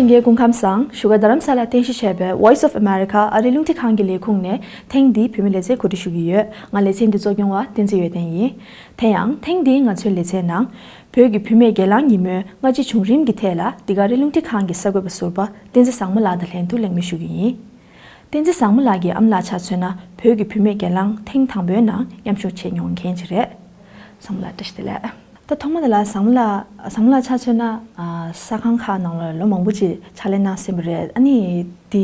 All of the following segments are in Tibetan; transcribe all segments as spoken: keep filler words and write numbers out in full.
ལྷན་རྒྱས་སྐུ་ཁམས་བཟང་། བཞུགས་སྒར་རྡ་རམ་ས་ལར་རྟེན་གཞི་བྱས་པའི་Voice of America ཨ་རིའི་རླུང་འཕྲིན་ཁང་གི་ལས་ཁུངས་ནས་ཐེངས་འདིའི་བོད་མི་ལེ་ཚན་གོ་སྒྲིག་ཞུ་གི་ཡོད། ང་ལེ་ཚན་འདི་གཙོ་སྐྱོང་བ་བསྟན་འཛིན་ཡོན་ཏན་ཡིན། དེ་ཡང་ཐེངས་འདིའི་ང་ཚོའི་ལེ་ཚན་ནང་། བོད་ཀྱི་བུད་མེད་སྒེར་ལངས་ཉིན་མོའི་སྔ་ཕྱི་བྱུང་རིམ་གྱི་ཐད་ལ་འདི་ག་རེ་རླུང་འཕྲིན་ཁང་གི་གསར་འགོད་པ་ཟུར་པ་བསྟན་འཛིན་བཟང་མོ་ལགས་དང་ལྷན་དུ་གླེང་མོལ་ཞུ་གི་ཡིན། བསྟན་འཛིན་བཟང་མོ་ལགས་ཀྱི་ཨ་མ་ལགས་ཆ་མཚོན་ན་བོད་ཀྱི་བུད་མེད་སྒེར་ལངས་ཐེངས་དང་པོའི་ནང་མཉམ་ཞུགས་བྱེད་མྱོང་མཁན་ཅིག་རེད། བཟང་མོ་ལགས་བཀྲ་ཤིས་བདེ་ལེགས། ད་ཐོག་མ་དེ་ལ་བཟང་མོ་ལགས་བཟང་མོ་ལགས་ཆ་མཚོན་ན་ཨ་ས་ཁང་ཁག་ནང་ལ་ལོ་མང་པོ་ཅིག་ཕྱག་ལས་གནང་ཟིན་པ་རེད། ཨ་ནི་དེ་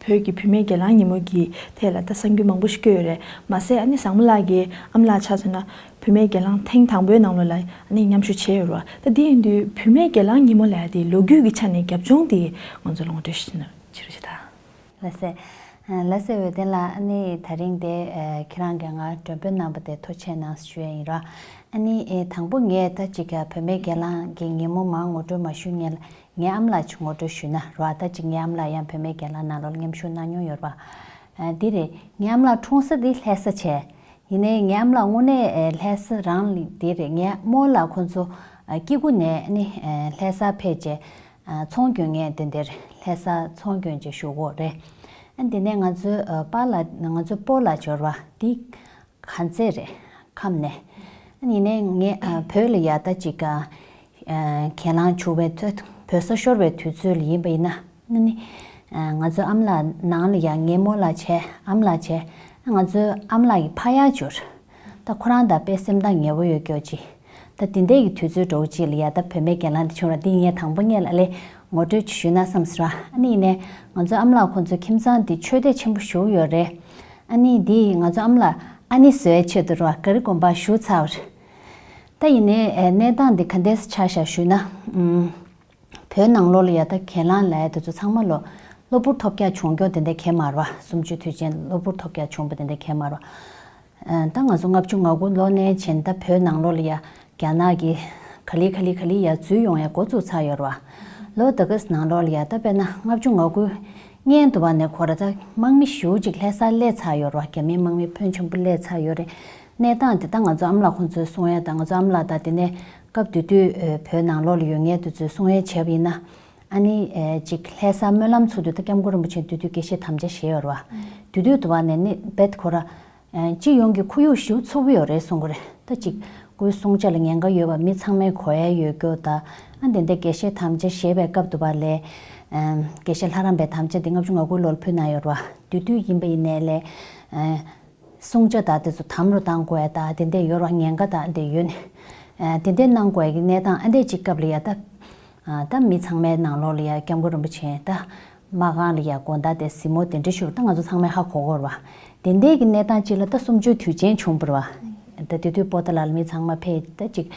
བོད་ཀྱི་བུད་མེད་སྒེར་ལངས་ཉིན་མོ་གི་ཐད་ལ་ད་གསར་འགྱུར་མང་པོ་ཞིག་བཀོད་ཡོད་རེད། མ་ཟད་ཨ་ནི་བཟང་མོ་ལགས་ཀྱི་ཨ་མ་ལགས་ཆ་མཚོན་ན་བུད་མེད་སྒེར་ལངས་ཐེངས་དང་པོའི་ནང་ལོགས་ལ་ཨ་ནི་མཉམ་ཞུགས་བྱས་ཡོད་རེད་བ། ད་དེ་ཡིན་དུས་བུད་མེད་སྒེར་ལངས་ཉིན་མོ་ལབ་ཡ་དེ་ལོ་རྒྱུས་ཀྱི་ཆ་ནས་རྒྱབ་ལྗོངས་དེ་ང་ཚོ་ལོངས་སྤྲོད་ཞུ་ན་ཅི་རེད་ཞུ་ད། ལགས་སེ། ལགས་སེ་འོད་ལྡན་ལགས། ཨ་ནི་ད་རིང་དེ་ཨ་ཁྱེད་རང་གིས་ང་མགྲོན་འབོད་གནང་བ་དེ་ཐུགས་རྗེ་ཆེ་གནང་ཞུ་ཡ་ཡིན་ར། ཨ་ནི་ཨེ་དང་པོ་ངས་ད་ཅིག་བུད་མེད་སྒེར་ལངས་ཀྱི་ཉིན་མོ་མང་ངོ་སྤྲོད་མ་ཞུ་སྔོན་ལ་ངའི་ཨ་མ་ལགས་ཅིག་ངོ་སྤྲོད་ཞུས་ན་ར། ད་ཅིག་ངའི་ཨ་མ་ལགས་ཡང་བུད་མེད་སྒེར་ལངས་ནང་ལོགས་ལ་མཉམ་ཞུགས་གནང་མྱོང་ཡོད་ར། ཨ་འདི་རེད། ངའི་ཨ་མ་ལགས་འཁྲུངས་ས་འདི་ལྷ་ས་བྱས། ཡིན་ནའི་ངའི་ཨ་མ་ལགས་དངོས་གནས་ཨེ་ལྷ་ས་རང་ལ་འདི་རེད། ངའི་རྨོ་ལགས་ཁོང་ཚོ་ཨ་སྐྱེ་རྒུ་ནས་ཨ་ནི་ཨེ་ལྷ་ས་ཕེབས་རྗེས། ཨ་ཚོང་གྱོན་མཁན་དེ་འདིར་ལྷ་ས་ཚོང་གྱོན་ཅིག་བཞུགས་ཡོད་རེད། ཨ་འདི་ནས་ང་ཚོའི་ཨ་པཱ་ལགས་ང་ཚོའི་སྤོ་ལགས་འབྱོར་བ་འདི་ག་ཚད་རེད་ཁམས་ནས། ཨ་ཡིན་ནའི་ངས་ཨ་བོད་ལ་ཡ་ད་ཅིག་ཨ་གྱེན་ལངས་བྱུང་བའི་དུས་བོད་ས་ཤོར་བའི་དུས་ཚོད་ལ་ཡིན་པ་ཡིན་ན་ཨ་ནི་ཨ་ང་ཚོའི་ཨ་མ་ལགས་ནང་ལ་ཡ་ངའི་རྨོ་ལགས་བྱས་ཨ་མ་ལགས་བྱས་ང་ཚོའི་ཨ་མ་ལགས་ཀྱི་ཕ་ཡག་འབྱོར། ད་ཁོ་རང་དང་དཔེ་སེམས་ཐག་ཉེ་བོ་ཡོད་སྐྱོ་ཅིག་ད་དེ་འདྲའི་གི་དུས་ཚོད་འདྲ་བོ་ཅིག་ལ་ཡ་ད་བུད་མེད་སྒེར་ལངས་དེ་བྱུང་ར། འདི་ངས་དང་པོ་ངས་ལ་ལས་ངོ་སྤྲོད་ཅིག་ཞུས་ན་བསམ་སོང་ར། ཨ་ནི་ཡིན་ནའི་ང་ཚོ་ཨ་མ་ལགས་ཁོང་ཚོ་ཁྱིམ་ཚང་འདི་ཆོས་སྡེ་ཆེན་པོ་ཞིག་ཡོད་རེད། ཨ་ནི་འདི་ང་ཚོ་ཨ་མ་ལགས་ཨ་ནི་བཟོ་ཡའི་ཆེད་དུ་ར་ག་རི་དགོན་པ་བཞུགས་ཚར་བ་རེད། ད་ཡིན་ནའི་ཨེ་གནས་སྟངས་འདི་ག་འདྲས་ཆགས་བཞག་ཞུས་ན། ཨུམ། བོད་ནང་ལོགས་ལ་ཡ་ད་གྱེན་ལངས་ལབ་ཡ་དེ་ཚོ་ཚང་མ་ལོ་གློ་བུར་ཐོལ་རྒྱག་བྱུང་སྐྱོ་དེ་འདྲ་གས་མ་རེད་བ། གསུམ་བཅུའི་དུས་ཆེན་གློ་བུར་ཐོལ་རྒྱག་བྱུང་བ་དེ་འདྲ་གས་མ་རེད་བ། ཨ་ད་ང་ཚོ་ལྔ་བཅུ་ང་དགུ་ལོ་ནས་བྱས་ད་བོད་ནང་ལོགས་ལ་ཡ་རྒྱ་ནག་གི་ག་ལེ་ག་ལེ་ག་ལེ་ཡ་འཛུལ་ཡོང་ཡ་འགོ་བཙུགས་ཚར་ཡོད་རེད་བ། ལོ་ད་ག་ནང་ལོགས་ལ་ཡ་ད་དཔེར་ན་ལྔ་བཅུ་ང་དགུ་སྔོན་དུ་བ་ནས་ཁོ་ར་ད་དམག་མི་ཞེ་པོ་ཅིག་ལྷ་སར་སླེབས་ཚར་ཡོད་རེད་བ། རྒྱ་མིའི་དམག་མི་ཕོན་ཆེན་པོ་སླེབས་ཚར་ཡོད་རེད། གནས་སྟངས་དེ་ད་ང་ཚོ་ཨ་མ་ལགས་ཁོང་ཚོས་གསུང་ཡ་དང་ང་ཚོ་ཨ་མ་ལགས་དང་དེ་ནས་སྐབས་དེ་དུས་ཨེ་བོད་ནང་ལོགས་ལ་ཡོད་མཁན་དེ་ཚོས་གསུང་ཡ་བྱས་པ་ཡིན་ན། ཨ་ནི་ཨེ་ཅིག་ལྷ་སར་སྨོན་ལམ་ཚོགས་དུས་ད་སྐྱབས་མགོན་རིན་པོ་ཆེ་དེ་དུས་དགེ་བཤེས་དམ་བཅའ་བཞེས་ཡོད་རེད་བ། དེ་དུས་དུ་བ་ནས་ནི་རྦད་ཁོ་ར་ཨེ་སྤྱི་ཡོངས་ཀྱི་ཁོར་ཡུག་ཞེ་པོ་འཚུབ་ཡོད་རེད་གསུང་གི་རེད། ད་ཅིག་སྐུའི་གསུང་ཆོས་ལ་ཉེན་ཁ་ཡོད་པ་མི་ཚང་མས་གོ་ཡ་ཡོད་སྐྱོ་ད། ཨ་དེ་འདྲ་དགེ་བཤེས་དམ་བཅའ་བཞེས་པའི་སྐབས་དུ་བ་ལས་ཨེ་དགེ་བཤེས་ལྷ་རམས་པའི་དམ་བཅའ་དེ་ལྔ་བཅུ་ང་དགུ་ལོར་ཕུལ་གནང་ཡོད་རེད་བ། དེ་དུས་ཡིན་པ་ཡིན་ནའི་ལས་ཨེ། སྲུང་བྱ་དང་དེ་ཚོ་དམ་རུ་གཏང་དགོས་ཡ་དང་དེ་འདྲས་ཡོད་ར། ཉེན་ཁ་དང་དེ་ཡོད་ནས། ཨ་དེ་འདྲས་གནང་དགོས་ཡ་གི་གནས་སྟངས་ཨ་འདྲས་ཅིག་སྐབས་ལ་ཡ་ད། ཨ་ད་མི་ཚང་མའི་ནང་ལོགས་ལ་ཡ་སྐྱབས་མགོན་རིན་པོ་ཆེ་ད། མ་རྐང་ལ་ཡ་དགོང་དག་དེ་གཟིགས་མོ་དེ་འདྲས་ཞུ་བ་ད་ང་ཚོ་ཚང་མས་ཧ་གོ་གོ་ར་བ། དེ་འདྲས་ཀྱི་གནས་སྟངས་ཅིག་ལ་ད་གསུམ་བཅུའི་དུས་ཆེན་བྱུང་བ་ར་བ། ད་དེ་དུས་པོ་ཏ་ལ་ལ་མི་ཚང་མ་ཕེབས་ད་ཅིག་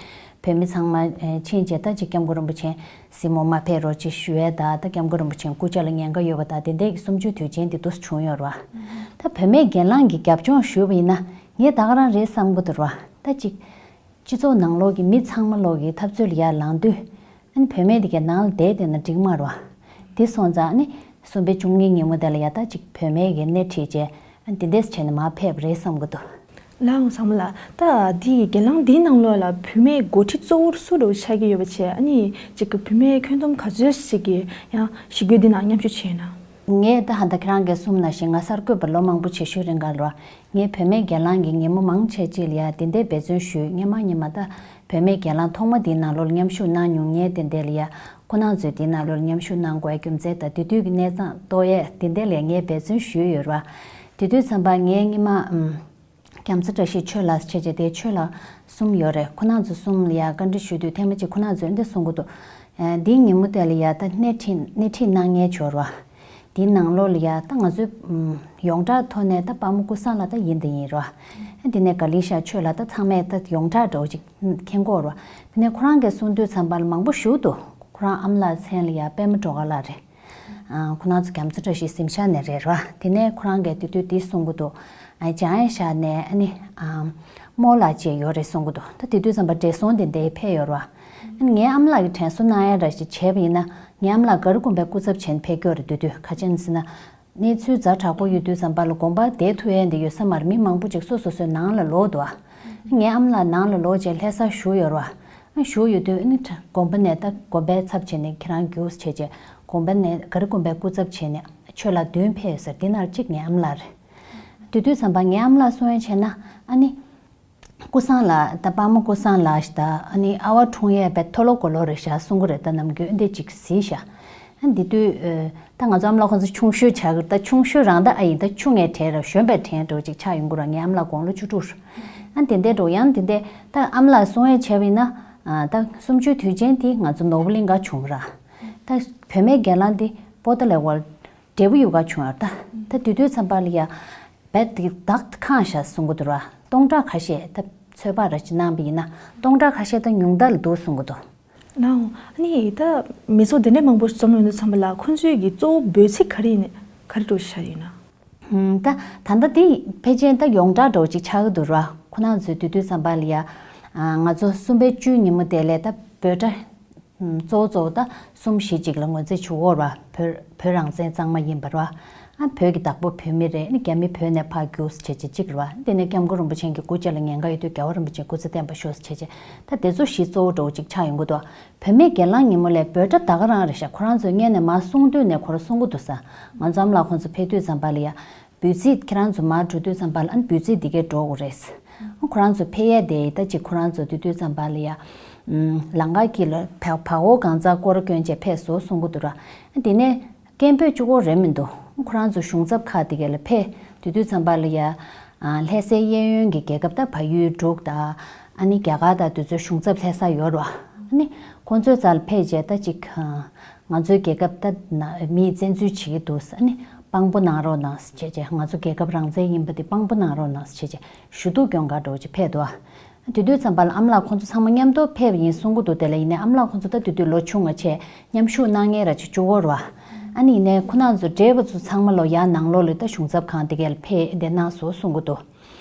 བོད་མི་ཚང་མ་ཕྱིན་རྗེས་ད་ཅིག་སྐྱབས་མགོན་རིན་པོ་ཆེ་གཟིགས་མོ་མ་ཕེབས་རོགས་ཅེས་ཞུ་ཡས་དང་ད་སྐྱབས་མགོན་རིན་པོ་ཆེའི་སྐུ་ཕྱྭ་ལ་ཉེན་ཁ་ཡོད་པ་དང་དེ་འདྲས་ཀྱི་གསུམ་བཅུའི་དུས་ཆེན་དེ་འདུག་སེ་བྱུང་ཡོད་རེད་བ། ད་བུད་མེད་སྒེར་ལངས་ཀྱི་རྒྱབ་ལྗོངས་ཞུས་པ་ཡིན་ན་ངས་ད་ག་རང་རེད་བསམ་གྱི་འདུག་རེད་བ། ད་ཅིག་སྤྱི་ཚོགས་ནང་ལོགས་ཀྱི་མི་ཚང་མ་ལོག་གི་འཐབ་རྩོད་ལ་ཡར་ལངས་དུས་ཨ་ནི་བུད་མེད་དེ་གའི་ནང་ལ་བསྡད་བསྡད་ན་འགྲིག་མ་རེད་བ། དེ་སོང་ཙང་ཨ་ནི་གསུམ་པའི་བཅུ་གཉིས་ཉིན་མོ་དེ་ལ་ཡ་ད་ཅིག་བུད་མེད་ཀྱི་སྣེ་ཁྲིད་བྱས་ཨ་ནི་དེ་འདྲས་བྱས་ནས་མར་ཕེབས་པ་རེད་བསམ་གྱི་འདུག་ལགས་འོང་བཟང་མོ་ལགས། ད་འདི་སྒེར་ལངས་འདིའི་ནང་ལོགས་ལ་བུད་མེད་འགོ་ཁྲིད་གཙོ་བོར་སུ་འདྲ་བོ་ཆགས་ཀྱི་ཡོད་པ་བྱས་ཨ་ནི་ཅིག་གི་བུད་མེད་ཁྱོན་བསྡོམས་ག་ཚོད་ཞིག་གིས་ཡང་ཞི་རྒོལ་འདི་ནང་མཉམ་ཞུགས་བྱས་ན། ངས་ད་ཧ་ད་ཁྱེད་རང་གིས་གསུངས་ནང་བཞིན་ང་གསར་འགོད་པ་ལོ་མང་པོ་བྱེད་ཤུལ་རིང་ག་ལ་ར་ངས་བུད་མེད་སྒེར་ལངས་ཀྱི་ཉིན་མོ་མང་ཆེ་ཅིག་ལ་ཡ་དེ་འདྲའི་འབད་བརྩོན་ཞུས། སྔོན་མ་སྔོན་མ་ད་བུད་མེད་སྒེར་ལངས་ཐོག་མ་འདིའི་ནང་ལོགས་ལ་མཉམ་ཞུགས་གནང་མྱོང་མཁན་དེ་འདྲས་ལ་ཡ་ཁོ་རང་ཚོས་འདིའི་ནང་ལོགས་ལ་མཉམ་ཞུགས་གནང་དགོས་རྒྱུ་མཚན་དང་དེ་དུས་ཀྱི་གནས་སྟངས་རྟོགས་ཡས་དེ་འདྲས་ལ་ངས་འབད་བརྩོན་ཞུས་ཡོད་ར། དེ་དུས་ཙམ་པ་ངའི་སྔོན་མ་ཨམ། རྒྱ་མཚོ་བཀྲ་ཤིས་ཆོས་ལགས་བྱས་རྗེས་དེ་ཆོས་ལགས་གསུམ་ཡོད་རེད། ཁོ་རང་ཚོ་གསུམ་ལ་ཡ་བཀའ་འདྲི་ཞུ་དུས་ཐེངས་མ་གཅིག་ཁོ་རང་ཚོས་འདི་གསུང་གི་འདུག་ཨ་འདིའི་ཉིན་མོ་དེ་ལ་ཡ་ད་སྣེ་ཁྲིད་སྣེ་ཁྲིད་གནང་མཁན་འབྱོར་བ། འདིའི་ནང་ལོགས་ལ་ཡ་ད་ང་ཚོའི་ཨམ་ཡོངས་གྲགས་ཐོག་ནས་ད་དཔའ་མོ་ཀུན་བཟང་ལགས་ད་ཡིན་དང་ཡིན་ར། ཨ་འདི་ནས་དགའ་ལི་ཤ་ཆོས་ལགས་ད་ཚང་མས་ད་ཡོངས་གྲགས་འདྲ་བོ་ཅིག་མཁྱེན་གྱི་ཡོད་ར། དེ་ནས་ཁོ་རང་གིས་གསུང་དུས་ཙམ་པ་ལ་མང་པོ་ཞུ་འདུག་ཁོ་རང་ཨ་མ་ལགས་མཚན་ལ་ཡ་པད་མ་སྒྲོལ་དཀར་ལགས་རེད། ཨ་ཁོ་རང་ཚོ་རྒྱ་མཚོ་བཀྲ་ཤིས་གཟིམ་ཤག་ནས་རེད་ར། དེ་ནས་ཁོ་རང་གིས་དེ་དུས་འདི་གསུང་གི་འདུག་ཨ་འཇང་ཡ་ཤག་ནས་ཨ་ནི་ཨ་རྨོ་ལགས་བཅས་ཡོད་རེད་གསུང་གི་འདུག་ད་དེ་དུས་ཙམ་པ་བགྲེས་སོང་དེ་འདྲའི་ཕེབས་ཡོད་ར། ཨ་ནི་ངའི་ཨ་མ་ལགས་ཀྱིས་དྲན་གསོ་གནང་ཡ་འདྲ་ཞིག་བྱས་པ་ཡིན་ན་ངའི་ཨ་མ་ལགས་ག་རི་དགོན་པའི་སྐུ་ཚབ་བྱས་ནས་ཕེབས་ཀྱི་ཡོད་རེད། དེ་དུས་ག་ཅི་ཡིན་ཟེར་ན། གནས་ཚུལ་ཛ་དྲག་པོ་ཡོད་དུས་ཙམ་པ་ལ་དགོན་པར་བསྡད་ཐུབ་ཡས་འདི་ཡོད་ས་མ་རེད། མི་མང་པོ་ཅིག་སོ་སོ་སོའི་ནང་ལ་ལོག་འདུག་ཨ། ངའི་ཨ་མ་ལགས་ནང་ལ་ལོག་རྗེས་ལྷ་སར་བཞུགས་ཡོད་རེད་བ། ཨ་བཞུགས་ཡོད་དུས་ཨ་ནི་དགོན་པ་ནས་ད་དགོན་པའི་ཚབ་བྱས་ནས་ཁྱེད་རང་རྒྱུགས་བྱས་རྗེས་ དགོན་པ་ནས་ག་རི་དགོན་པའི་སྐུ་ཚབ་བྱས་ནས་ཆོས་ལ་འདོན་ཕེབས་ཡོད་ས་རེད། འདི་ནང་གཅིག་ངའི་ཨ་མ་ལགས་རེད། དེ་དུས་ཙམ་པ་ངའི་ཨ་མ་ལགས་གསུང་ཡ་བྱས་ན་ཨ་ནི། ཀུན་བཟང་ལགས་ད་དཔལ་མོ་ཀུན་བཟང་ལགས་ཤིག་ད་ཨ་ནི་ཨ་བ་འཁྲུངས་ཡས་པའི་མཐོ་ལོ་གོ་ལོ་རེད་ཤག་གསུང་གི་རེད། ད་ནམ་རྒྱུན་འདི་ཅིག་གཟིགས་ཤག་ཨ་འདི་དུས་ཨ་ད་ང་ཚོ་ཨ་མ་ལགས་ཁོང་ཚོ་ཆུང་ཤོས་ཆགས་ཀྱི་རེད། ད་ཆུང་ཤོས་རང་ད་ཨ་ཡིན་ད་ཆུང་ངའི་གྲས་ར་གཞོན་པའི་གྲས་འདྲ་བོ་ཅིག་ཆགས་ཡོང་གི་ར། ངའི་ཨ་མ་ལགས་དགུང་ལོ་བཅུ་དྲུག་རེད། ཨ་དེ་འདྲ་འདྲ་བོ་ཡང་དེ་འདྲ་ད་ཨ་མ་ལགས་གསུང་ཡས་བྱས་པ་ཡིན་ན་ཨ་ད་གསུམ་བཅུའི་དུས་ཆེན་དེ་ང་ཚོ་ནོར་བུ་གླིང་ག་བྱུང་ར། ད་བུད་མེད་སྒེར་ལངས་དེ་པོ་ཏཱ་ལའི་ཝལ་འབྲས་བུ་ཡུལ་ག་བྱུང་ཡོད་ད། ད་དེ་དུས་ཙམ་པ་ལ་ཡ་བད་དེ་བདག་ཁང་ཤ་གསུང་གི་འདུག་ར། སྟོང་ཕྲག་ཁ་ཤས་ད་ཚོད་དཔག་ར་ཅིག་གནང་བ་ཡིན་ན་སྟོང་ཕྲག་ཁ་ཤས་ད་ཉུང་མཐའ་ལ་འདུག་གསུང་གི་འདུག་ནའོ། ཨ་ནི་ད་མི་ཚོགས་དེ་འདྲ་མང་པོ་འཛོམས་ཡོང་དུས་ཙམ་པ་ལ་ཁོང་ཚོའི་གི་གཙོ་བོ་འབོད་ཚིག་ག་རེ་ཡིན་ནས་ག་རེ་འགྲོ་ཤ་ཡིན་ན། ཧུམ། ད་ད་ལྟ་དེ་ཕལ་ཆེར་ད་ཡོངས་གྲགས་འདྲ་བོ་ཅིག་ཆགས་ཀྱི་འདུག་ར། ཁོ་རང་ཚོའི་དུས་དུས་ཙམ་པ་ལ་ཡ་ང་ཚོ་གསུམ་པའི་བཅུའི་ཉིན་མོ་དེ་ལས་ད་འབོད་སྒྲ། གཙོ་བོ་གཙོ་བོ་ད་གསུམ་བཞི་ཅིག་ལ་ངོས་འཛིན་བྱེད་ཀྱི་ཡོད་རེད་བ། བོད་བོད་རང་བཙན་གཙང་མ་ཡིན་པ་རེད་བ། ཨ་བོད་ཀྱི་བདག་པོ་བོད་མི་རེད། ཨ་ནི་རྒྱ་མི་བོད་ནས་ཕར་རྒྱུགས་བྱས་བྱས་གཅིག་རེད་བ། དེ་ནས་སྐྱབས་མགོན་རིན་པོ་ཆེ་གི་སྐུ་ཕྱྭ་ལ་ཉེན་ཁ་ཡོད་དུས་རྒྱལ་བ་རིན་པོ་ཆེ་སྐུ་ཚེ་བརྟན་པ་ཤོག་བྱས་བྱས་ད་དེ་ཚོ་བཞི་གཙོ་བོ་འདྲ་བོ་ཅིག་ཆགས་ཡོང་གི་འདུག་བུད་མེད་སྒེར་ལངས་ཉིན་མོ་ལས་འབོད་སྒྲ་ད་ག་རང་རེད་ཤག་ཁོ་རང་ཚོས་སྔོན་ནས་མར་གསུང་དུས་ནས་ཁོ་རང་གསུང་གི་འདུག་ས། ང་ཚོ་ཨ་མ་ལགས་ཁོང་ཚོ་ཕེབས་དུས་ཙམ་པ་ལ་ཡ། འབོད་ཚིག་ཁྱེད་རང་ཚོ་མར་འགྲོ་དུས་ཙམ་པ་ལ་ཨ་ནི་འབོད་ཚིག་འདི་གས་འགྲོ་དགོས་རེད། ཁོ་རང་ཚོ་ཕེབས་ཡས་དེ་ད་ཅིག་ཁོ་རང་ཚོ་དེ་དུས་ཙམ་པ་ལ་ཡ། ལམ་ཁ་དཀྱིལ་ལ་བ་བ་འོ་གང་ཚ་སྐོར་སྐྱོན་བྱས་ཕེབས་སོ་གསུང་གི་འདུག་ར། དེ་ནས་སྐད་འབོད་གཅིག་པོ་རེད་མི་འདུག་ཁོ་རང་ཚོ་གཞུང་ཚབ་ཁག་དེ་གས་ལ་ཕེབས་དེ་དུས་ཙམ་པ་ལ་ཡ། ལྷ་སའི་གཡས་གཡོན་གྱི་རྒྱལ་ཁབ་ད་བལ་ཡུལ་འབྲུག་དང་ཨ་ནི་རྒྱ་གར་དང་དེ་ཚོའི་གཞུང་ཚབ་ལྷ་ས་ཡོད་ར། ཨ་ནི་ཁོང་ཚོའི་རྩ་ལ་ཕེབས་རྗེས་ད་ཅིག་ང་ཚོའི་རྒྱལ་ཁབ་ད་ན་མིས་བཙན་འཛུལ་བྱེད་ཀྱི་འདུག་ཨ་ནི་དཔང་པོ་གནང་རོགས་གནང་ཟེར་བྱས་བྱས། ང་ཚོ་རྒྱལ་ཁབ་རང་བཙན་ཡིན་པ་དེ་དཔང་པོ་གནང་རོགས་གནང་ཟེར་བྱས་བྱས་ཞུ་གཏུག་སྐྱོན་ག་འགྲོ་བྱས་ཕེབས་འདུག་ཨ་དེ་དུས་ཙམ་པ་ལ་ཨ་མ་ལགས་ཁོང་ཚོ་ཚང་མ་མཉམ་དུ་ཕེབས་ཡིན་གསུང་གི་འདུག་དེ་ལ་ཡིན་ནའི་ཨ་མ་ལགས་ཁོང་ཚོ་ད་དེ་དུས་ལོ་ཆུང་བ་བྱས་མཉམ་ཞུགས་གནང་མཁན་ར་ཅིག་བཅུ་སྐོར་བ། ཨ་ནི་ཡིན་ནའི་ཁོ་རང་ཚོ་བགྲེས་པ་ཚོ་ཚང་མ་ལོ་ཡར་ནང་ལོགས་ལ་ད་གཞུང་ཚབ་ཁང་དེ་གས་ལ་ཕེབས་བསྡད་གནང་སོང་གསུང་གི་འདུག་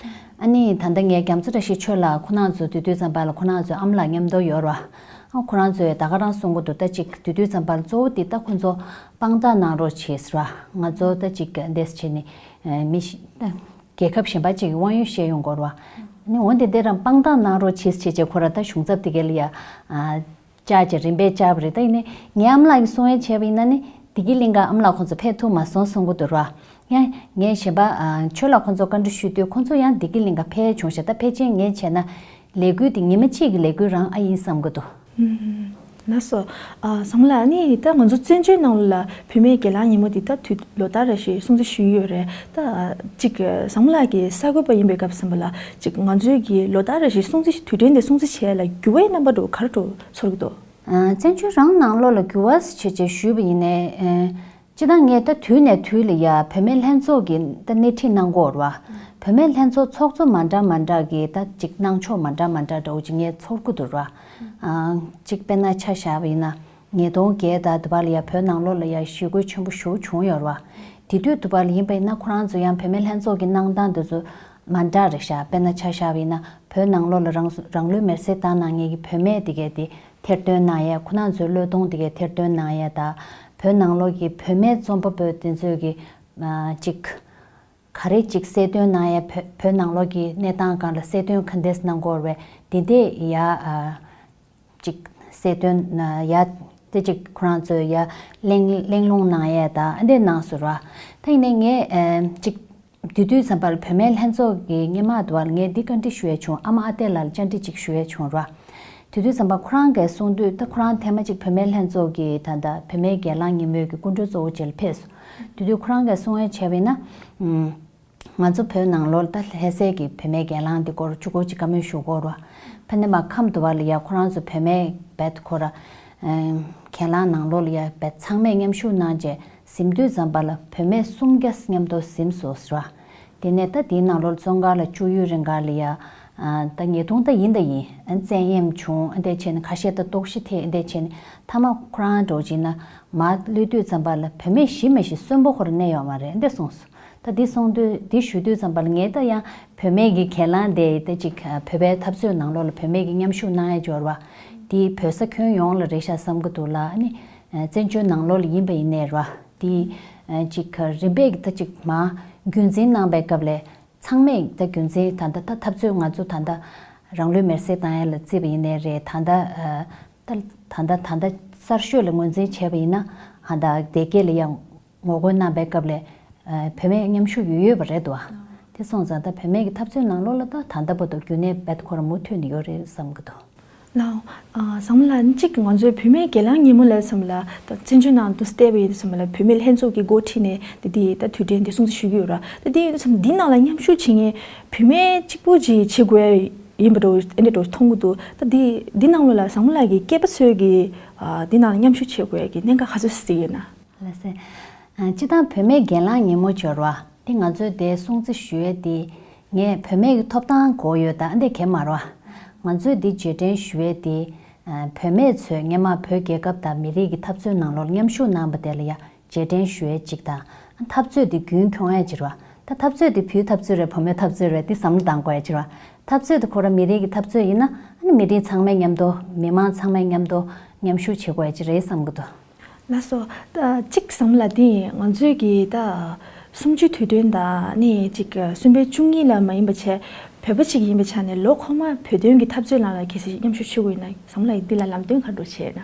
ཨ་ནི་ད་ལྟ་ངས་རྒྱ་མཚོ་བཀྲ་ཤིས་ཆོས་ལགས་ཁོ་རང་ཚོ་དེ་དུས་ཙམ་པ་ལ་ཁོ་རང་ཚོའི་ཨ་མ་ལགས་མཉམ་དུ་ཡོད་ར། ཨ་ཁོ་རང་ཚོས་ད་ག་རང་གསུང་གི་འདུག་ད་ཅིག་དེ་དུས་ཙམ་པ་ལ་གཙོ་བོ་དེ་ད་ཁོ་ཚོ་དཔང་རྟགས་གནང་རོགས་བྱེད་ཟེར་བ། ང་ཚོ་ད་ཅིག་འདེས་བྱས་ནས་མི་ཤི་ད་རྒྱལ་ཁབ་གཞན་པ་ཅིག་གི་དབང་ཡོད་བཤད་ཡོང་གི་ར་བ། ཨ་ནི་འོན་ཏེ་དེ་རང་དཔང་རྟགས་གནང་རོགས་བྱེད་ཟེར་བྱས་ཁོ་ར་ད་གཞུང་ཚབ་དེ་གས་ལ་ཡ། བཅར་བྱས་རིམ་པས་བཅར་བ་རེད། ད་ཡིན་ནའི་ངའི་ཨ་མ་ལགས་ཀྱིས་གསུང་ཡས་བྱས་པ་ཡིན་ན་ནི་བདེ་སྐྱིད་གླིང་ག་ཨ་མ་ལགས་ཁོང་ཚོ་ཕེབས་ཐུབ་མ་སོང་གསུང་གི་འདུག་ར། ཡང་ངས་གཞན་པ་ཨ་ཆོས་ལགས་ཁོང་ཚོ་བཀའ་འདྲི་ཞུས་དུས་ཁོང་ཚོ་ཡང་བདེ་སྐྱིད་གླིང་ག་ཕེབས་བྱུང་ཤག་ད་ཕལ་ཆེར་ངས་བྱས་ན་ལས་འགུལ་དེ་ཉི་མ་གཅིག་གི་ལས་འགུལ་རང་ཨ་ཡིན་བསམ་གི་འདུག་ཨུམ། ལགས་སོ། ཨ་བཟང་མོ་ལགས། ཨ་ནི་ད་ང་ཚོ་བཙན་བྱོལ་ནང་ལ་བུད་མེད་སྒེར་ལངས་ཉིན་མོ་འདི་ད་དུས་ལོ་ལྟར་རེ་བཞིན་སྲུང་བརྩི་ཞུ་ཡི་ཡོད་རེད། ད་ཅིག་བཟང་མོ་ལགས་ཀྱི་གསར་འགོད་པ་ཡིན་པའི་སྐབས་ཙམ་པ་ལ་ཅིག་ང་ཚོའི་གི་ལོ་ལྟར་རེ་བཞིན་སྲུང་བརྩི་དུས་དྲན་དེ་སྲུང་བརྩི་བྱེད་ཡ་ལ་འགྱུར་བའི་རྣམ་པ་འདྲ་བོ་ག་རེ་འདྲ་བོ་ཚོར་གྱི་འདུག་ཨ་བཙན་བྱོལ་རང་ནང་ལོགས་ལ་འགྱུར་བ་ཞེས་བྱས་ཞུས་པ་ཡིན་ནའི། ཨ་སྤྱིར་བཏང་ངས་ད་དུས་ནས་དུས་ལ་ཡ་བུད་མེད་ལྷན་ཚོགས་ཀྱི་ད་སྣེ་ཁྲིད་གནང་གི་ཡོད་རེད་བ། བུད་མེད་ལྷན་ཚོགས་ཚོགས་གཙོ་མ་འདྲ་མ་འདྲ་གི་ད་ཅིག་གནང་ཕྱོགས་མ་འདྲ་མ་འདྲ་འདྲ་བོ་ཅིག་ངས་ཚོར་གྱི་འདུག་ར། ཨ་ཅིག་དཔེར་ན་ཆ་བཞག་པ་ཡིན་ན་ཉིས་སྟོང་བརྒྱད་དང་དུ་བ་ལ་ཡ་བོད་ནང་ལོགས་ལ་ཡ་ཞི་རྒོལ་ཆེན་པོ་ཞེ་པོ་བྱུང་ཡོད་རེད་བ། དེ་དུས་དུ་བ་ལ་ཡིན་པ་ཡིན་ན་ཁོ་རང་ཚོ་ཡང་བུད་མེད་ལྷན་ཚོགས་ཀྱི་གནང་སྟངས་དེ་ཚོ་མ་འདྲ་རེད་ཤག་དཔེར་ན་ཆ་བཞག་པ་ཡིན་ན་བོད་ནང་ལོགས་ལ་རང་རང་ལུས་མེར་སྲེག་བཏང་གནང་མཁན་གྱི་བུད་མེད་དེ་གས་དེ། ཐེར་འདོན་གནང་ཡས། ཁོ་རང་ཚོའི་བློས་གཏོང་དེ་གའི་ཐེར་འདོན་གནང་ཡས་དང་། བོད་ནང་ལོགས་ཀྱི་བུད་མེད་རྩོམ་པ་པོ་དེ་ཚོས་ཀྱི་ཨ་ཅིག་ག་རེ་ཅིག་གསལ་སྟོན་གནང་ཡས། བོད་བོད་ནང་ལོགས་ཀྱི་གནས་སྟངས་སྒང་ལ་གསལ་སྟོན་ག་འདྲས་གནང་དགོས་རེད། དེ་འདྲས་ཡ་ཨ་ཅིག་གསལ་སྟོན་ཡ་དེ་ཅིག་ཁོ་རང་ཚོས་ཡ་གླེང་གླེང་སློང་གནང་ཡས་དང་ཨ་འདྲས་གནང་སོང་ར། ད་ཡིན་ནའི་ངས་ཨ་ཅིག་དེ་དུས་ཙམ་པར་བུད་མེད་ལྷན་ཚོགས་ཀྱི་སྔོན་མ་དུ་བར་ངས་འདི་བཀའ་འདྲི་ཞུ་ཡས་བྱུང་། ཨ་མ་ཨ་བརྟན་ལགས་ལ་བཅར་འདྲི་ཅིག་ཞུ་ཡས་བྱུང་ར། དེ་དུས་ཙམ་པར་ཁོ་རང་གིས་གསུང་དུས་ད་ཁོ་རང་ཐེངས་མ་གཅིག་བུད་མེད་ལྷན་ཚོགས་ཀྱི་ད་ལྟ་བུད་མེད་སྒེར་ལངས་ཉིན་མོའི་གི་སྐུ་མགྲོན་གཙོ་བོ་བྱས་ལ་ཕེབས་སོང་། དེ་དུས་ཁོ་རང་གིས་གསུང་ཡས་བྱས་པ་ཡིན་ན། ང་ཚོ་བོད་ནང་ལོགས་ལ་ད་ལྷ་སའི་གི་བུད་མེད་སྒེར་ལངས་འདི་སྐོར་ཅིག་སྐོར་ཅིག་བཀའ་མོལ་ཞུ་དགོས་ར། ཕ་ནས་མ་ཁམས་དུ་བ་ལ་ཡ་ཁོ་རང་ཚོ་བུད་མེད་བེད་ཁོ་ར། ཨེམ་གྱེན་ལངས་ནང་ལོགས་ལ་ཡ་བེད་ཚང་མས་མཉམ་ཞུགས་གནང་རྗེས། གཟིམ་དུས་ཙམ་པ་ལ་བུད་མེད་སུམ་བརྒྱ་མཉམ་དུ་གཟིམས་སོ་ཟེར་བ། དེ་ནས་ད་དེའི་ནང་ལོགས་བཙོན་ཁང་ལ་བཅུག་ཡུན་རིང་ག་ལ་ཡ། ཨ་ད་ཉེས་རྡུང་ད་ཡིན་ད་ཡིན། ཨ་བཙན་གཡེམ་བྱུང་། ཨ་འདྲས་བྱས་ནས་ཁ་ཤས་ད་ལྟོགས་ཤི་ཐེབས། ཨ་འདྲས་བྱས་ནས་མཐའ་མ་ཁོ་རང་འདྲ་བོ་བྱས་ན་མར་གློད་དུས་ཙམ་པ་ལ་བུད་མེད་ཞིག་མ་གཞི་གསོན་པོ་ཁོ་རང་གནས་ཡོད་མ་རེད། ཨ་འདྲས་གསུངས་སོང་། ད་འདི་གསུངས་དུས་འདི་ཞུ་དུས་ཙམ་པ་ལ་ངས་ད་ཡང་བུད་མེད་ཀྱི་གྱེན་ལངས་དེ་ད་ཅིག་བོད་པའི་འཐབ་རྩོད་ནང་ལོགས་ལ་བུད་མེད་ཀྱི་མཉམ་ཞུགས་གནང་ཡ་འབྱོར་བ་འདི་བོད་ས་ཁྱོན་ཡོངས་ལ་རེད་ཤག་བསམ་གྱི་འདུག་ལ། ཨ་ནི་བཙན་བྱོལ་ནང་ལོགས་ལ་ཡིན་པ་ཡིན་ནའི་ར། དེ་ཅིག་རིམ་པས་ཀྱི་ད་ཅིག་མ་རྒྱུན་འཛིན་གནང་པའི་སྐབས་ལས་ཚང་མས་ད་རྒྱུན་འཛིན་ད་ལྟ་ད་འཐབ་རྩོད་ང་ཚོ་ད་ལྟ་རང་ལུས་མེར་སྲེག་བཏང་ཡ་ལ་བརྩིས་པ་ཡིན་ནའི་རེད། ད་ལྟ་ད་ད་ལྟ་ད་ལྟ་གསར་ཤོས་ལ་ངོས་འཛིན་བྱས་པ་ཡིན་ན་ ཧ་ད་དེ་སྐད་ལ་ཡང་ངོ་རྒོལ་གནང་པའི་སྐབས་ལ་ཨ་བུད་མེད་མཉམ་ཞུགས་ཡོད་ཡོད་པ་རེད་འདུག་ཨ། དེ་སོང་ཙང་ད་བུད་མེད་ཀྱི་འཐབ་རྩོད་ནང་ལོགས་ལ་ད་ད་ལྟ་བར་དུ་རྒྱུན་གནས་རྦད་ཁོ་རང་མུ་མཐུད་ནས་ཡོད་རེད་བསམ་གྱི་འདུག་ལགས། ཨ་བཟང་མོ་ལགས། གཅིག་ང་ཚོའི་བུད་མེད་གྱེན་ལངས་ཉིན་མོ་ལ་བསམ་ལ་ད་བཙན་བྱོལ་ནང་དུ་བལྟས་པ་ཡིན་བསམ་ལ་བུད་མེད་ལྷན་ཚོགས་ཀྱི་འགོ་ཁྲིད་ནས་དེ་དེ་ད་དུས་དྲན་དེ་སྲུང་བརྩི་ཞུ་གི་ཡོད་ར། ད་དེ་ཡིན་བསམ་འདི་ནང་ལ་མཉམ་ཞུགས་བྱེད་མཁན་བུད་མེད་གཅིག་པུ་ཅིག་བྱེད་དགོས་ཡིན་པ་འདྲ་ཨེ་འདྲ་འདྲ་མཐོང་གི་འདུག་ད་འདི་འདི་ནང་ལོགས་ལ་བཟང་མོ་ལགས་ཀྱིས་སྐྱེས་པ་ཚོས་ཀྱི་ཨ་འདི་ནང་ལ་མཉམ་ཞུགས་བྱེད་དགོས་ཀྱི་གནད་འགག་ག་ཚོད་གཟིགས་ཡོད་ན། ལགས་སེ། ཨ་སྤྱིར་བཏང་བུད་མེད་གྱེན་ལངས་ཉིན་མོ་འབྱོར་བ་དེ་ང་ཚོས་དེ་སྲུང་བརྩི་ཞུ་ཡས་དེ་ངས་བུད་མེད་ཀྱི་ཐོབ་ཐང་དགོས་ཡོད་ད་འདི་གས་མ་རེད་བ། ང་ཚོས་འདི་རྗེས་དྲན་ཞུ་ཡས་དེ་ཨ་བུད་མེད་ཚོས་སྔོན་མ་བོད་རྒྱལ་ཁབ་དང་མི་རིགས་ཀྱི་འཐབ་རྩོད་ནང་ལོགས་མཉམ་ཞུགས་གནང་པ་དེ་ལ་ཡ་རྗེས་དྲན་ཞུ་ཡས་གཅིག་དང་། འཐབ་རྩོད་དེ་རྒྱུན་འཁྱོངས་ཡས་ཅིག་རེད་བ། ད་འཐབ་རྩོད་དེ་བུའི་འཐབ་རྩོད་རེད་བུ་མོའི་འཐབ་རྩོད་རེད་དེ་བསམ་བློ་གཏང་དགོས་ཡས་ཅིག་རེད་བ། འཐབ་རྩོད་དེ་ཁོ་རང་མི་རིགས་ཀྱི་འཐབ་རྩོད་ཡིན་ན་ཨ་ནི་མི་རིགས་ཚང་མས་མཉམ་དུ་མི་མང་ཚང་མས་མཉམ་དུ་མཉམ་ཞུགས་བྱེད་དགོས་ཡས་ཅིག་རེད་བསམ་གྱི་འདུག་ལགས་སོ། ད་གཅིག་བསམ་ལ་དེ་ང་ཚོའི་གི་ད་གསུམ་བཅུའི་དུས་སྟོན་དང་ནི་གཅིག་གསུམ་པའི་བཅུ་གཉིས་ལ་མ་ཡིན་པ་བྱས་བོད་པ་ཅིག་ཡིན་པའི་ཆ་ནས་ལོ་འཁོར་མ་བོད་དོན་གྱི་འཐབ་རྩོད་ནང་ལ་གལ་སྲིད་མཉམ་ཞུགས་ཞུ་དགོས་ཡིན་ན་བསམ་ལ་འདི་ལ་ལམ་སྟོན་ག་འགྲོ་བྱས་ན།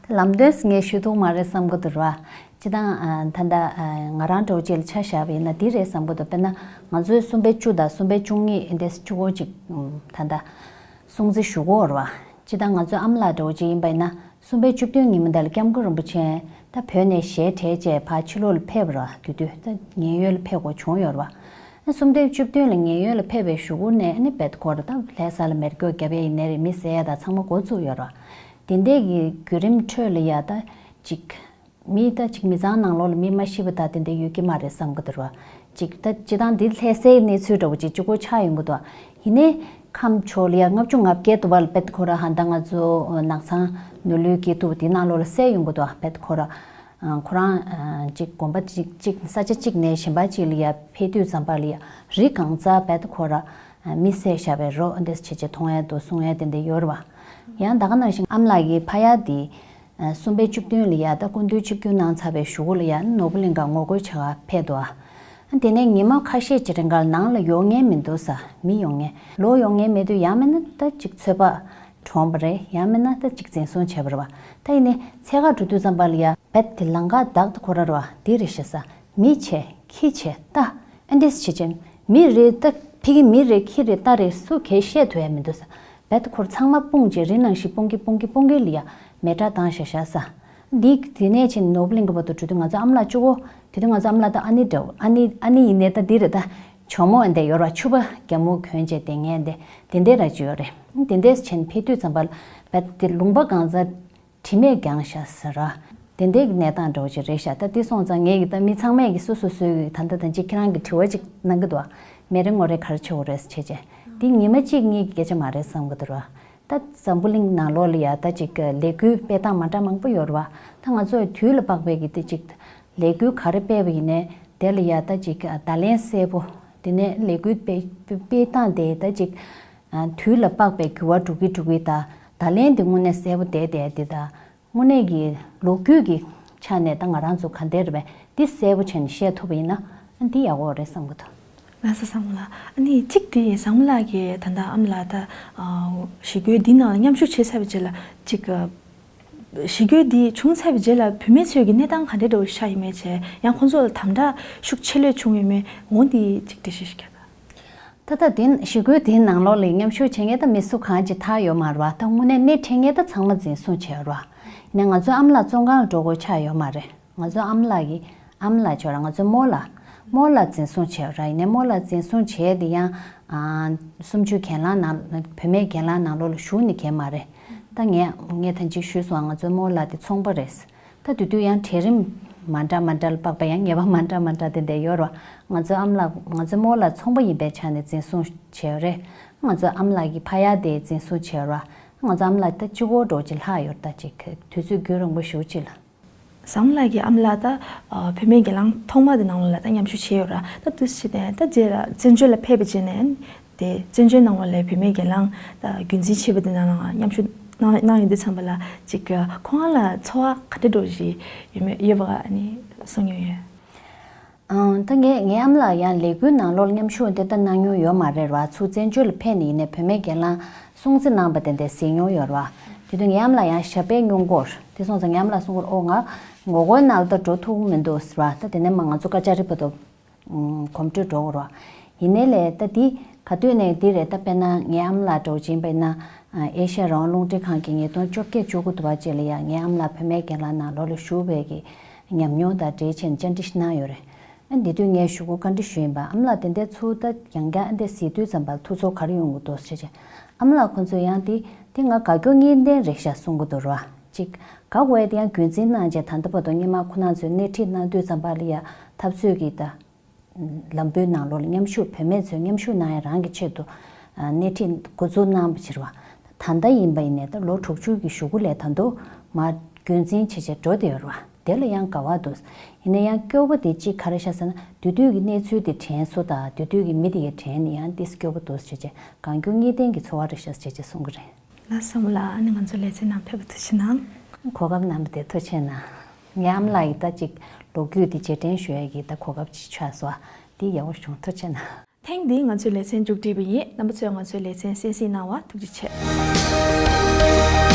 ད་ལམ་སྟོན་ངས་ཞུ་ཐུབ་མ་རེད་བསམ་གི་འདུག་ར། སྤྱིར་བཏང་ད་ལྟ་ང་རང་འདྲ་བོ་ཅིག་ལ་ཆ་བཞག་པ་ཡིན་ན་འདི་རེད་བསམ་གི་འདུག་དཔེར་ན་ང་ཚོའི་གསུམ་པའི་བཅུ་དང་གསུམ་པའི་བཅུ་གཉིས་འདི་གཅིག་པོ་ཅིག་ད་ལྟ་སྲུང་བརྩི་ཞུ་གི་ཡོད་རེད་བ། སྤྱིར་བཏང་ང་ཚོའི་ཨ་མ་ལགས་འདྲ་བོ་ཅིག་ཡིན་པ་ཡིན་ན། གསུམ་པའི་བཅུ་བདུན་ཉིན་མོ་འདི་ལ་སྐྱབས་མགོན་རིན་པོ་ཆེ་ད་བོད་ནས་ཞལ་བྲལ་རྗེས་ཕར་ཕྱི་ལོགས་ལ་ཕེབས་པ་རེད་བ། དེ་དུས་ད་ཉེན་གཡོལ་ལ་ཕེབས་དགོས་བྱུང་ཡོད་རེད་བ། གསུམ་པའི་བཅུ་བདུན་ལ་ཉེན་གཡོལ་ལ་ཕེབས་པའི་གཞུག་གུ་ནས་ཨ་ནི་རྦད་ཁོ་རང་ད་ལྷ་ས་ལ་མེ་སྒྱོགས་བརྒྱབ་ཡས་ཡིན་ནའི་རེད། མི་བསད་ཡས་ད་ཚང་མ་འགོ་བཙུགས་ཡོད་རེད་བ། དེ་འདྲའི་གི་བརྒྱུད་རིམ་ཁྲོད་ལ་ཡ་ད་ཅིག་མི་ད་ཅིག་མི་ཚང་ནང་ལོགས་ལ་མི་མ་ཤི་བ་ད་དེ་འདྲ་ཡོད་ཀྱི་མ་རེད་བསམ་གི་འདུག་ར། ཅིག་ད་སྤྱིར་བཏང་འདི་ལྷ་སའི་གནས་ཚུལ་འདྲ་བོ་ཅིག་གཅིག་པོ་ཆགས་ཡོང་གི་འདུག་ཡིན་ནའི་ཁམས་ཕྱོགས་ལ་ཡ་ལྔ་བཅུ་ང་བརྒྱད་དུ་བ་ལ་རྦད་ཁོ་ར་ཧ་ད་ང་ཚོ་ནགས་ཚང་ནོར་ལུས་སྐྱིད་སྡུག་དེ་ནང་ལོགས་ལ་བསད་ཡོང་གི་འདུག་རྦད་ཁོ་ར་ཁོ་རང་ཅིག་དགོན་པ་ཅིག་ཅིག་ས་ཆ་གཅིག་ནས་གཞན་པ་ཅིག་ལ་ཡ་ཕེབས་དུས་ཙམ་པ་ལ་ཡ་རི་གང་ཚ་རྦད་ཁོ་ར་མི་བསད་བཞག་པའི་རོ་འདེས་བྱེད་བྱེད་མཐོང་ཡ་འདུག་གསུང་ཡ་དེ་འདྲ་ཡོད་རེད་བ། ཡང་ད་ག་ནང་བཞིན་ཨ་མ་ལགས་ཀྱི་ཕ་ཡ་དེ། གསུམ་པའི་བཅུ་བདུན་ལ་ཡ་ད་སྐུ་མདུན་ཆིབས་བསྒྱུར་གནང་ཚར་བའི་གཞུག་གུ་ལ་ཡ་ནོར་བུ་གླིང་ག་ངོ་རྒོལ་བྱ་བར་ཕེབས་འདུག་ཨ། དེ་ནས་ཉི་མ་ཁ་ཤས་ཀྱི་རིང་གར་ནང་ལ་ཡོང་མཁན་མི་འདུག་ས། མི་ཡོང་མཁན་ལོག་ཡོང་མཁན་མེད་དུས་ཡང་མིན་ན་ད་ཅིག་ཚོད་དཔག་གྲོངས་པ་རེད། ཡང་མིན་ན་ད་ཅིག་འཛིན་བཟུང་བྱས་པ་རེད་བ། ད་ཡིན་ནའི་འཚོལ་གར་འགྲོ་དུས་ཙམ་པ་ལ་ཡ་རྦད་དེ་ལམ་ཁ་བདག་ཏུ་ཁོ་ར་རེད་བ། འདི་རེད་ཤག་ས། མི་བྱས་ཁྱི་བྱས་ལྟ། ཨ་འདྲས་བྱེད་ཅིང་མི་རེད་ལྟ། ཕ་གི་མི་རེད་ཁྱི་རེད་རྟ་རེད་སུ་གས་བཤད་ཐུབ་ཡ་མི་འདུག་ས། རྦད་དེ་ཁོར་ཚང་མ་སྤུངས་བྱས་རི་ནང་བཞིན་སྤུངས་ཀི་སྤུངས་ཀི་སྤུངས་ཀི་ལ་ཡ་མེ་སྲེག་བཏང་བཞག་བཞག་ས། འདི་དེ་ནས་ཕྱིན་ནོར་བུ་གླིང་གི་བར་དུ་འགྲོ་དུས་ང་ཚོ་ཨ་མ་ལགས་གཅིག་པོ། དེ་དུས་ང་ཚོ་ཨ་མ་ལགས་ད་ཨ་ནི་འདྲ་བོ་ཨ་ནི་ཨ་ནི་ཡིན་ནའི་ད་འདི་རེད་ད། གྱོག་མོ་འདི་ཡོད་ར་ཕྱུ་པ་རྒྱ་མོ་གྱོན་བྱས་དེ་ངས་འདི་དེ་འདྲས་ར་ཅིག་ཡོད་རེད། དེ་འདྲས་ཕྱིན་ཕེབས་དུས་ཙམ་པ་ལ་རྦད་དེ་ལུང་པ་གང་ཚ། དྲི་མས་བརྒྱངས་བཞག་ཟེར་ར། དེ་འདྲའི་གི་གནས་སྟངས་འདྲ་བོ་ཅིག་རེད་ཤག་ད་དེ་སོང་ཙང་ངས་གི་ད་མི་ཚང་མས་གི་སོ་སོ་སོའི་གི་ད་ལྟ་ད་ཅིག་ཁྱེད་རང་གི་དྲི་བ་ཅིག་གནང་གི་འདུག་བ། མི་རེ་ངོ་རེ་ག་རེ་བྱེད་དགོས་རེད་ཟེར་བྱས་བྱས། འདི་ཉི་མ་གཅིག་གཉིས་ཀྱི་སྐད་ཆ་མ་རེད་བསམ་གི་འདུག་ར། ད་འཛམ་བུ་གླིང་ནང་ལོགས་ལ་ཡ་ད་ཅིག་གི་ལས་འགུལ་སྤེལ་སྟངས་མ་འདྲ་མང་པོ་ཡོད་རེད་བ། ད་ང་ཚོ་དུས་ལ་དཔག་པའི་གི་དེ་ཅིག་ལས་འགུལ་ག་རེ་སྤེལ་བ་ཡིན་ནའི་དེ་ལ་ཡ་ད་ཅིག་བརྡ་ལན་གསལ་པོ། དེ་ནས་ལས་འགུལ་སྤེལ་སྤེལ་སྟངས་དེ་ད་ཅིག་དུས་ལ་དཔག་པའི་འགྱུར་བ་འགྲོ་གི་འགྲོ་གི་ད་བརྡ་ལན་དེ་དངོས་གནས་གསལ་པོ་བསྡད་བསྡད་དེ་ད། དངོས་གནས་ཀྱི་ལོ་རྒྱུས་ཀྱི་ཆ་ནས་ད་ང་རང་ཚོ་ག་འདྲ་རེད་པས་འདི་གསལ་པོ་བྱས་ནས་བཤད་ཐུབ་པ་ཡིན་ན་འདི་ཡག་པོ་རེད་བསམ་གྱི་འདུག་ལགས་སོ་བཟང་མོ་ལགས། ཨ་ནི་གཅིག་དེ་བཟང་མོ་ལགས་ཀྱིས་ད་ལྟ་ཨ་མ་ལགས་ད་ཨ་ཞི་རྒོལ་འདི་ནང་ལ་མཉམ་ཞུགས་བྱས་ཚར་བའི་རྗེས་ལ་གཅིག་ཨ་ཞི་རྒོལ་འདི་བྱུང་ཚར་བའི་རྗེས་ལ་བུད་མེད་ཚོས་ཀྱི་གནས་སྟངས་ག་འདྲ་འདྲ་བོ་ཤར་ཡོད་མེད་བྱས་ཡང་ཁོང་ཚོ་ལ་དམ་དྲག་ཤུགས་ཆེ་ལོས་བྱུང་ཡོད་མེད་འོ་འདི་གཅིག་འགྲེལ་བཤད་ཞིག་རྒྱག་དང་། ད་ལྟ་དེ་ཞི་རྒོལ་དེའི་ནང་ལོགས་ལ་མཉམ་ཞུགས་བྱེད་མཁན་ད་མི་སུ་གང་ཅིག་ཐར་ཡོད་མ་རེད་བ། ད་དངོས་གནས་སྣེ་ཁྲིད་མཁན་ད་ཚང་མ་འཛིན་བཟུང་བྱས་ཡོད་རེད་བ། ནས་ང་ཚོའི་ཨ་མ་ལགས་བཙོན་ཁང་ལ་འགྲོ་དགོས་ཆགས་ཡོད་མ་རེད། ང་ཚོའི་ཨ་མ་ལགས་ཀྱི་ཨ་མ་ལགས་ཆོག་ར་ང་ཚོའི་རྨོ་ལགས། རྨོ་ལགས་འཛིན་བཟུང་བྱས་ཡོད་རེད། ཡིན་ནའི་རྨོ་ལགས་འཛིན་བཟུང་བྱས་དེ་ཡང་ཨ་གསུམ་བཅུའི་གྱེན་ལངས་ནང་བུད་མེད་གྱེན་ལངས་ནང་ལོགས་ལ་ཞུགས་ནས་གྱེན་མ་རེད། ད་ངས་ངས་ད་ཅིག་ཞུས་སོང་ང་ཚོའི་རྨོ་ལགས་དེ་ཚོང་པ་རེད། ད་དེ་དུས་ཡང་གྲལ་རིམ་མ་འདྲ་མ་འདྲ་ལ་དཔག་པ་ཡང་ངེས་པ་མ་འདྲ་མ་འདྲ་དེ་འདྲ་ཡོད་རེད་བ། ང་ཚོའི་ཨ་མ་ལགས་ང་ཚོའི་རྨོ་ལགས་ཚོང་པ་ཡིན་པའི་ཆ་ནས་འཛིན་བཟུང་བྱས་ཡོད་རེད། ང་ཚོའི་ཨ་མ་ལགས་ཀྱི་ཕ་ཡ་དེ་འཛིན་བཟུང་བྱས་ཡོད་རེད་བ། ང་ཚོའི་ཨ་མ་ལགས་ད་གཅིག་པོ་འགྲོ་ཅིག་ལྷག་ཡོད་རེད་ད་ཅིག་དུས་ཚོད་རྒྱུན་རིང་པོ་ཞེ་པོ་ཅིག་ལ། བཟང་མོ་ལགས་ཀྱི་ཨ་མ་ལགས་ད་བུད་མེད་གྱེན་ལངས་ཐོག་མ་དེ་ནང་ལོགས་ལ་ད་མཉམ་ཞུགས་བྱས་ཡོད་རེད་ད་དུས་ཕྱིན་ནས་ད་རྗེས་ལ་བཙན་བྱོལ་ལ་ཕེབས་པའི་རྗེས་ནས། དེ་བཙན་བྱོལ་ནང་ལོགས་ལ་བུད་མེད་གྱེན་ལངས་ད་རྒྱུན་འཛིན་བྱས་པ་དེ་ནང་ལ་མཉམ་ཞུགས་གནང་གནང་ཡོང་དུས་ཙམ་པ་ལ་ཅིག་ཁོང་ལ་ཚོར་བ་ག་འདྲ་འདྲ་ཞིག་ཡོད་མེད་ཡོད་པ་ཨ་ནི་གསུང་མྱོང་ཡོད། ཨང་ད་ངས་ངའི་ཨ་མ་ལགས་ཡང་ལས་འགུལ་ནང་ལོགས་མཉམ་ཞུགས་དེ་ལྟ་གནང་མྱོང་ཡོད་མ་རེད་བ། ཚུར་བཙན་བྱོལ་ལ་ཕེབས་ནས་ཡིན་ནའི་བུད་མེད་གྱེན་ལངས་སྲུང་བརྩི་གནང་པ་དེ་འདྲ་གཟིགས་མྱོང་ཡོད་རེད་བ། དེ་དུས་ངའི་ཨ་མ་ལགས་ཡང་ཞབས་པད་སྙུང་གི་ཡོད་རེད། དེ་སོང་ཙང་ངའི་ཨ་མ་ལགས་གསུང་གི་རེད། ཨོ་ང་ངོ་རྒོལ་ནང་ལ་ད་འགྲོ་ཐུབ་ཀྱི་མི་འདུག་ཟེར་བ། ད་དེ་ནས་མར་ང་ཚོ་ཀ་ཅ་རི་བར་དུ་གོམ་བགྲོད་འགྲོ་དགོས་རེད་བ། ཡིན་ནའི་ལས་ད་འདི་ག་དུས་ནས་འདི་རེད། ད་དཔེར་ན་ངའི་ཨ་མ་ལགས་འདྲ་བོ་ཅིག་ཡིན་པ་ཡིན་ན། ཨེ་ཤ་ཡ་རང་དབང་རླུང་འཕྲིན་ཁང་གི་ཉིས་སྟོང་བཅོ་བརྒྱད་བཅུ་དགུ་དུ་བ་ཅིག་ལ་ཡང་ངའི་ཨ་མ་ལགས་བུད་མེད་རྒན་ལགས་ནང་ལོགས་ལ་བཞུགས་པའི་གི་ཉམས་མྱོང་དང་འབྲེལ་བྱས་ནས་བཅར་འདྲི་ཞིག་གནང་ཡོད་རེད། ཨ་འདི་དུས་ངས་ཞུ་སྒོ་བཀའ་འདྲི་ཞུས་ཡིན་པ། ཨ་མ་ལགས་དེ་འདྲའི་ཚུར་ད་ཡང་བསྐྱར་ཨ་འདྲ་གཟིགས་དུས་ཙམ་པ་ལ་ཐུགས་ཚོར་ག་རེ་ཡོང་གི་འདུག་ཟེར་བྱས། ཨ་མ་ལགས་ཁོང་ཚོས་ཡང་འདི་འདི་ང་དགའ་སྐྱོ་གཉིས་ལྡན་རེད་ཤག་གསུང་གི་འདུག་ར། གཅིག་དགའ་དགོས་དེ་ཡང་རྒྱུན་འཛིན་གནང་བྱས། ད་ལྟ་བར་དུ་སྔོན་མ་ཁོ་རང་ཚོས་སྣེ་ཁྲིད་གནང་དུས་ཙམ་པ་ལ་ཡ་འཐབ་རྩོད་ཀྱི་ད་ལམ་བུའི་ནང་ལོགས་ལ་མཉམ་ཞུགས། བུད་མེད་ཚོས་མཉམ་ཞུགས་གནང་ཡ་རང་གི་ཆེད་དུ་སྣེ་ཁྲིད་འགོ་འཛུགས་གནང་བ་ཕྱིར་བ། ད་ལྟ་ཡིན་པ་ཡིན་ནའི་ད་ལོ་དྲུག་ཅུ་གི་གཞུག་གུ་ལ་ད་དུང་མར་རྒྱུན་འཛིན་བྱས་བྱས་འགྲོ་བསྡད་ཡོད་རེད་བ། དེ་ལ་ཡང་དགའ་བ་འདུག་ཡིན་ན་ཡང་སྐྱོ་པོ་དེ་གཅིག་ག་རེ་ཤག་ཟེར་ན། དེ་དུས་ཀྱི་གནས་ཚུལ་དེ་དྲན་སོང་དང་། དེ་དུས་ཀྱི་མི་དེ་གའི་དྲན་ནས་ཡང་ཏོག་ཙམ་སྐྱོ་པོ་འདུག་ཟེར་བྱས། གང་སྐྱོ་གཉིས་ལྡན་གྱི་ཚོར་བ་རེད་ཤག་ཟེར་བྱས་གསུང་གི་རེད། ལགས་སོ་མོ་ལགས། ཨ་ནི་ང་ཚོའི་ལེ་ཚན་ནང་ཕེབས་པ་ཐུགས་རྗེ་གནང་། གོ་སྐབས་གནང་བ་དེ་ཐུགས་རྗེ་གནང་། ངའི་ཨ་མ་ལགས་ཀྱི་ད་ཅིག་ལོ་རྒྱུས་དེ་རྗེས་དྲན་ཞུ་ཡ་གི་ད་གོ་སྐབས་ཅིག་ཆགས་སོང་། དེ་ཡག་པོ་བྱུང་། ཐུགས་རྗེ་གནང་། ཐེངས་འདིའི་ང་ཚོའི་ལེ་ཚན་མཇུག་སྒྲིལ་བ་ཡིན། རྣམ་པ་ཚོས་ང་ཚོའི་ལེ་ཚན་གསན་གཟིགས་གནང་བར་ཐུགས་རྗེ་ཆེ།